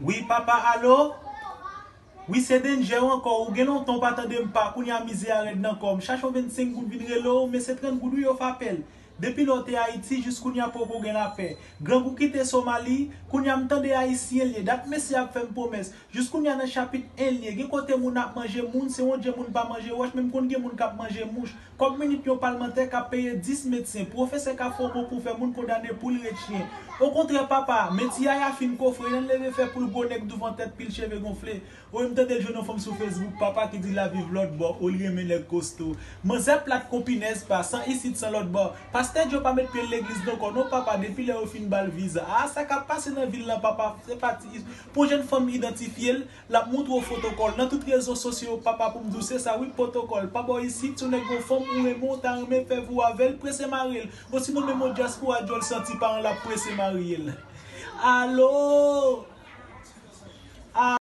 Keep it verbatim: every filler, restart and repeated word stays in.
Wi papa, alo? Wi, se Danger ankò. Ou gen lontan ou pa tande m pa. Kounye a mizè a rèd nan kò m. Chache yon vennsenk goud vin rele w, men se trant goud wi yo f apèl. Depi lè w te Ayiti, jis kounye a poko gen lapè. Grangou kite Somali, kounye a m tande Ayisyen l ye. Dat mesye ap fè m pwomès. Jis kounye a nan chapit en l ye. Gen kote moun ap manje moun, se yon dje moun pa manje wòch, men m konn gen moun k ap manje mouch. Kòb minit yon palmantè k ap peye dis medsen, pwofesè ka fè yon mo pou fè moun kondane pou l ret chen. Okontrè papa, men ti yaya fin kofre, l ann leve fè poul gwo nèg douvan tèt pil cheve gonfle. Oye m tande l jwenn yon fanm sou Facebook, papa ki di l ap viv lòtbò, ou l renmen nèg kosto. Manzè plat kon pinèz pa, san isit san lòtbò. Pastè Djo pa met pye l legliz non kò non papa, depi lè yo fin ba l viza. A sa k ap pase nan vil lan papa, se pa ti, pou yon jèn fanm idantifye l, l ap montre w foto kò l nan tout rezo sosyo yo papa, pou m di w se sa wi pwotokòl. Pa bò isit, si yon nèg gon fanm ou renmen w ta renmen fè vi w avè l, prese mare l. Osinon menm yon dyaspora djòl santi paran l ap prese marye l. Alo!